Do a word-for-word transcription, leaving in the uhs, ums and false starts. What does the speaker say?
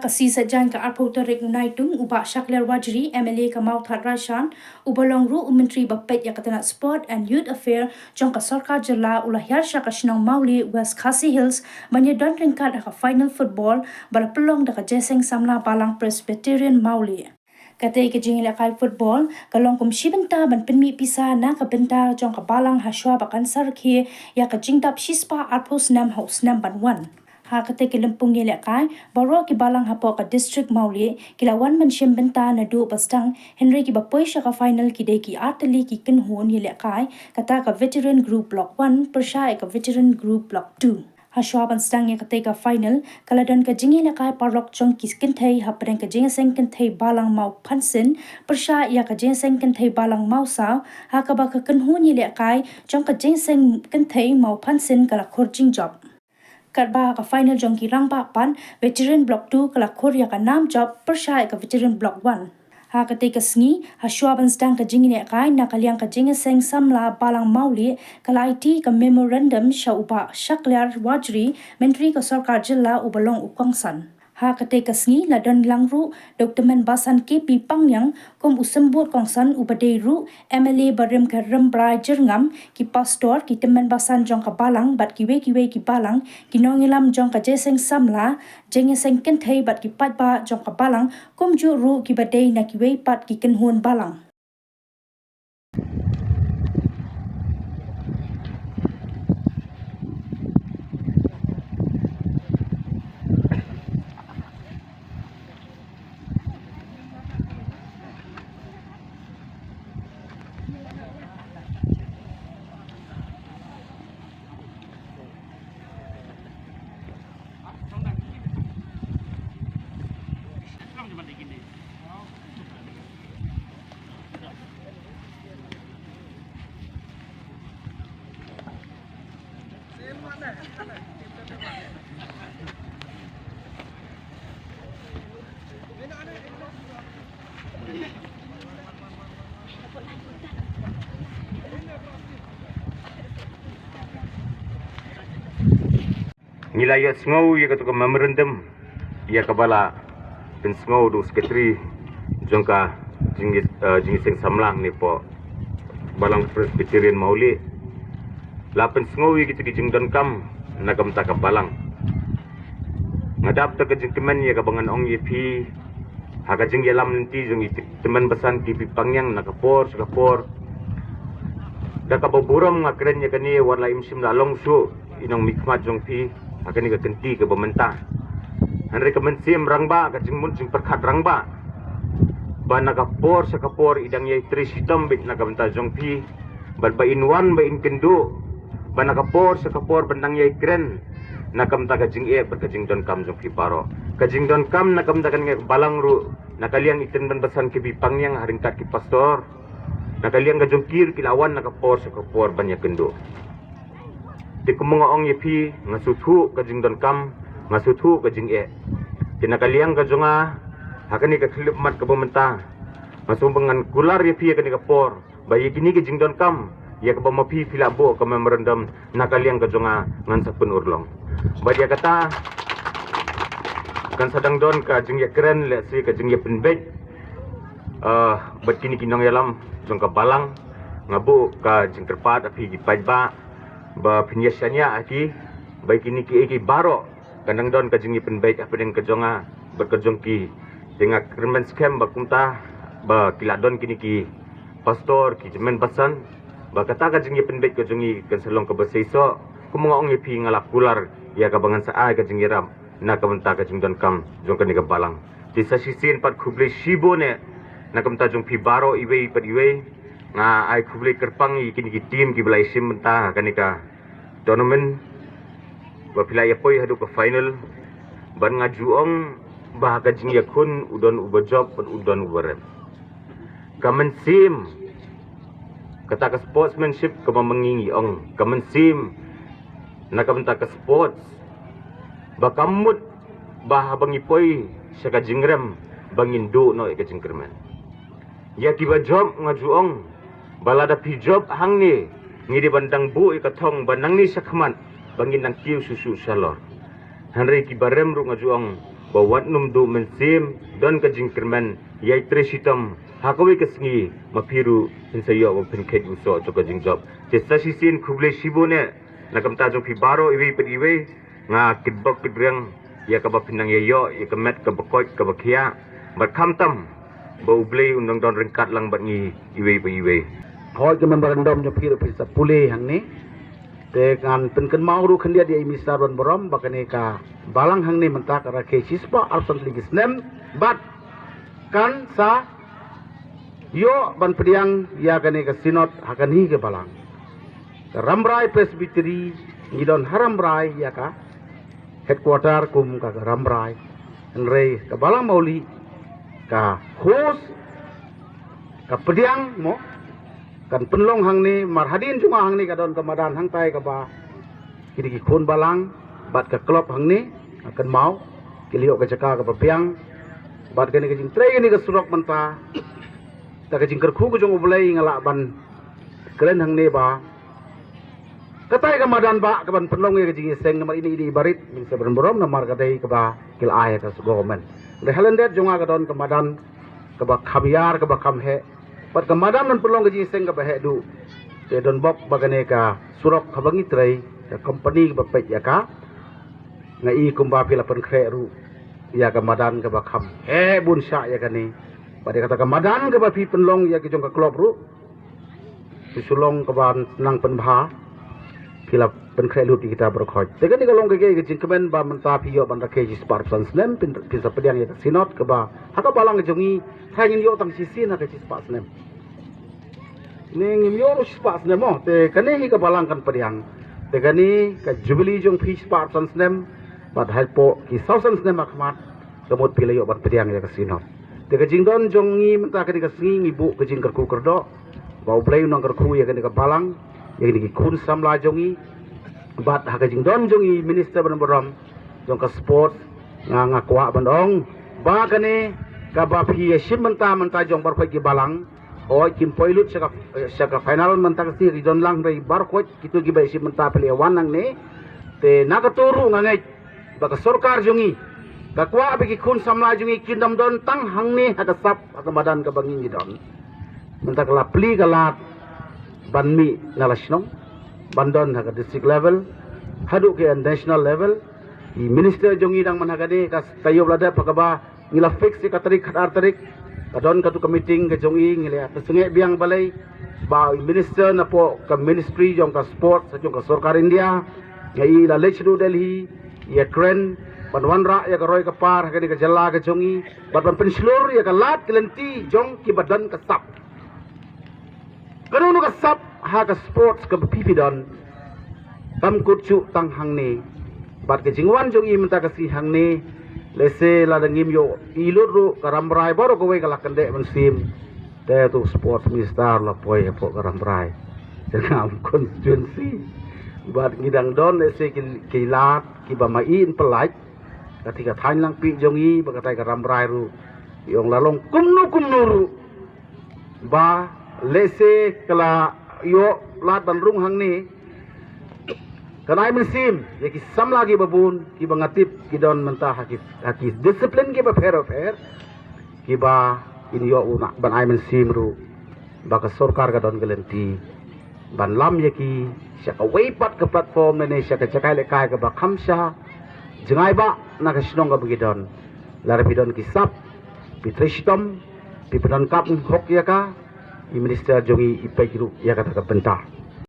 Ka sngi Saitjaiñ ka arphew tarik u Naitung, u Bah Shakliar Warjri, M L A ka Mawthadraishan, uba long ruh u Myntri ba peit ïa ka tnat Sport and Youth Affair jong ka Sorkar Jylla, u la hiar sha ka shnong Mawlieh, West Khasi Hills, ban ïadon ryngkat ha ka final football ba la pynlong da ka Jingïaseng Samla Balang Presbyterian Mawlieh. Katei ka jingïalehkai football ka long kum shi bynta ban pynmih pisa na ka bynta jong ka Balang hashwa ba kan sa rakhe ïa ka jingdap shispah arphew snem ha u snem ban wan. Ha katei ka lympung ïalehkai, baroh ki Balang hapoh ka district Mawlieh ki la wan ban shim bynta naduh ba sdang, hynrei kiba poi sha ka final ki dei ki artylli ki kynhun ïalehkai, kata ka Veteran Group Block One pyrshah ïa ka Veteran Group Block Two. Hashwa ban sdang ïa katei ka final, ka la don ka jingïalehkai paralok jong ki kynthei hapdeng ka Jingïaseng Kynthei Balang Mawphansin pyrshah ïa ka Jingïaseng Kynthei Balang Mawsaw, ha kaba ka kynhun ïalehkai jong ka Jingïaseng Kynthei Mawphansin ka la khur jingjop. Katba ha ka final jong ki rangbah pat, Veteran Block Two ka la khur ïa ka nam jop pyrshah ïa ka Veteran Block One. Ha katei ka sngi, hashwa ban sdang ka jingïalehkai, na ka liang ka Jingïaseng Samla Balang Mawlieh ka la aiti ka memorandum sha u Bah Shakliar Warjri, Myntri ka Sorkar Jylla uba long u kongsan. Ha katei ka sngi la don lang ruh da u Tymmen Basan K P Pangniang kum u symbud kongsan, uba dei ruh M L A barim ka Rambrai Jyrngam, ki pastor, ki tymmen basan jong ka Balang bad kiwei kiwei ki Balang, ki nongïalam jong ka Jingïaseng Samla, Jingïaseng Kynthei bad ki paidbah jong ka Balang, kumjuh ruh kiba dei na kiwei pat ki kynhun Balang. Ngi la ïohsngew ïa katu ka memorandum ïa kaba la pynsngew da u secretary jong ka jing, eh, Jingïaseng Samla ne poh Balang Presbyterian Mawlieh. La pynsngew ïa kitu ki jingdonkam na ka bynta ka Balang. Nga dap da ka jingkmen ïa kaba ngan ong ïa phi ha ka jingïalam lynti jong i Tymmen Basan K P Pangniang na ka por sha ka por. Da kaba burom nga kren ïa kane, wat la im shym la long shuh i nongmihkhmat jong phi ha kane ka kynti kaba mynta. Hynrei ka mynsiem rangbah, ka jingmut jingpyrkhat rangbah, ba na ka por sha ka por i dang ïai trei shitom beit na ka bynta jong phi, bad ba in wan ba in kynduh, ba na ka por sha ka por ban dang ïai kren na ka bynta ka jingeh bad ka jingdonkam jong phi baroh. Ka jingdonkam na ka bynta kane ka Balang ruh, na ka liang i Tymmen Basan K P Pangniang ha ryngkat ki pastor, na ka liang ka jong ki ruh ki la wan na ka por sha ka por ban ïakynduh. Te kumba nga ong ïa phi, nga sngewthuh ka jingdonkam, nga sngewthuh ka jingeh. Te na ka liang ka jong nga, ha kane ka khyllipmat kaba mynta, nga sngewbha ngan kular ïa phi ha kane ka por ba ïa kine ki jingdonkam ïa kaba ma phi phi la buh ka memorandum, na ka liang ka jong nga ngan sa pynurlong. Bad ïa kata kan sa dang don ka jingïakren, lehse ka jingïapynbeit, eh, bad kine ki nongïalam jong ka Balang. Nga buh ka jingkyrpad ha phi ki paidbah ba phin ïa shaniah ha ki, ba kine kiei kiei baroh kan dang don ka jingïapynbeit hapdeng ka jong nga bad ka jong ki. Te nga kyrmen skhem ba kumta ba ki la don kine ki pastor, ki tymmen basan, ba kata ka jingïapynbeit ka jong ngi kan sa long kaba seisoh. Kumba nga ong ïa phi, nga la kular ïa kaba ngan sa ai ka jingïarap na ka bynta ka jingdonkam jong kane ka Balang. Te sa shisien pat khublei shibun eh na ka bynta jong phi baroh iwei pat iwei. Nga ai khublei kyrpang ïa kine ki team kiba la ïashim bynta ha kane ka tournament, ba phi la ïa poi haduh ka final. Bad nga ju ong ba ha ka jingïakhun u don uba jop bad u don uba rem. Ka mynsiem, kata ka sportsmanship kaba ma ngi ngi ong, ka mynsiem na ka bynta ka sports, ba ka mut ba haba ngi poi sha ka jingrem ba ngin duh noh ïa ka jingkyrmen. Ïa kiba jop nga ju ong ba lada phi jop hangne, ngi dei ban dang buh ïa ka thong ba nangne shakhmat ba ngin dang kiew shuh shuh shalor. Hynrei kiba rem ruh nga ju ong ba wat nym duh mynsiem, don ka jingkyrmen ïai trei shitom ha kawei ka sngi, ma phi ruh phin sa ïoh ba phin kheit u soh jong ka jingjop. Te sa shisien khublei shibun eh na ka bynta jong phi baroh iwei pa iwei. Nga kitbok kitrwiang ïa kaba phin nang ïa ïoh ïa ka met kaba koit kaba khiah, bad khamtam ba U Blei un nang don ryngkat lang bad ngi iwei pa iwei. Hooid, ka memorandum jong phi ruh phin sa pule hangne. Te ngan pynkynmaw ruh khyndiat ïa i Minister ban burom ba kane ka balang hangne mynta ka rakhe shispah arphew san tylli ki snem, bad kan sa ïoh ban pdiang ïa kane ka synod ha kane ka balang. Ka Rambrai Presbytery, ngi don ha Rambrai ïa ka headquarter kum ka Rambrai. Hynrei ka balang Mawlieh ka host, ka pdiang mo, kan pynlong hangne, mar hadien jong nga hangne ka don ka madan hangtai kaba kine ki khun balang bad ka club hangne, kynmaw ki la ïoh ka jaka kaba biang. Bad kane ka jingtrei kane ka surok mynta, da ka jingkyrkhu ka jong U Blei nga lah ban kren hangne ba katai ka madan ba ka ban pynlong ïa ka jingïaseng namar ine i dei i barit, Minister ban burom, namar ka dei kaba ki la ai ha ka government. Hynrei ha lyndet jong nga ka don ka madan kaba kham ïar kaba kham heh, bad ka madan ban pynlong ka jingïaseng kaba heh duh. Te don bok ba kane ka surok kaba ngi trei, ka company kaba peit ïa ka, nga i kumba phi la pynkhreh ruh ïa ka madan kaba kham heh bun shah ïa kane. Bad ïa kata ka madan kaba phi pynlong ïa ki jong ka club ruh, phi shu long kaba nang pynbha, phi la pynkhreh lut ïa kita baroh khoit. Te kane ka long ka, ka jingkmen ba mynta phi ïoh ban rakhe shispah arphew san snem, phin, phin sa pdiang ïa ka synod kaba ha ka balang ka jong ngi, tharai ngin ïoh tang shisien ha ka shispah snem. Ne ngim ïoh ruh shispah snem mo, te kane hi ka balang kan pdiang. Te kane ka jubilee jong phi shispah arphew san snem, bad hapoh ki saw san snem ha khmat, ka mut phi la ïoh ban pdiang ïa ka synod. Te ka jingdon jong ngi mynta kane ka sngi ngi buh ka jingkyrkhu kyrdoh ba U Blei un nang kyrkhu ïa kane ka balang, ïa kine ki khun samla jong ngi. Bad ha ka jingdon jong i Minister ban burom jong ka sports, nga, nga kwah ban ong ba kane kaba phi ïashim mynta, mynta jong baroh khoit ki balang, hooid kim poi lut sha ka, sha ka final mynta ka sngi, ki don lang, hynrei baroh khoit kito kiba ïashim mynta phi la wan hangne. Te na kato ruh nga ngeit ba ka sorkar jong ngi ka kwah ba ki khun samla jong ngi kin ym don tang hangne ha ka sap, ha ka madan kaba ngi ngi don. Mynta ka la plie ka lad ban mih na la shnong, ban don ha ka district level, haduh ka national level. I Minister jong ngi dang man ha kane, ka taïew ba la dep ha kaba ngi la fix ïa ka tarik khatar tarik, ka don katu ka meeting ka jong i, ngi la pynsangeh biang balei ba i Minister napoh ka Ministry jong ka Sports jong ka sorkar India, nga i la leit shaduh Delhi, ïakren ban wanrah ïa ka roi ka par ha kane ka jylla ka jong i, bad ban pynshlur ïa ka lad ka lynti jong kiba don ka sap. Kano kano ka sap ha ka sports kaba phi phi don, kam kut shuh tang hangne. Bad ka jingwan jong i mynta ka sngi hangne, lehse lada ngim ïoh i lut ruh, ka Rambrai baroh kawei ka la kyndeh mynsiem. Te tu sports minister la poi hapoh ka Rambrai, Jyrngam constituency. Bad ngi dang don lehse ki, ki lad kiba ma i yn pyllait, kata ka thaiñ Langpih jong i, bad katai ka Rambrai ruh. I ong la long kumno kumno ruh ba lehse ka la ïoh lad ban rung hangne, kan ai mynsiem ïa ki samla kiba bun kiba nga tip ki don mynta ha ki, ha ki discipline kiba pher pher, kiba kin ïoh u na ban ai mynsiem ruh ba ka sorkar ka don ka lynti ban lam ïa ki sha kawei pat ka platform lane sha ka jaka lehkai kaba kham sha jngai ba na ka shnong kaba ngi don. Lada phi don ki sap, phi trei shitom, phi pyndonkam hok ïa ka, i minister jong i i peit ruh ïa kata ka bynta.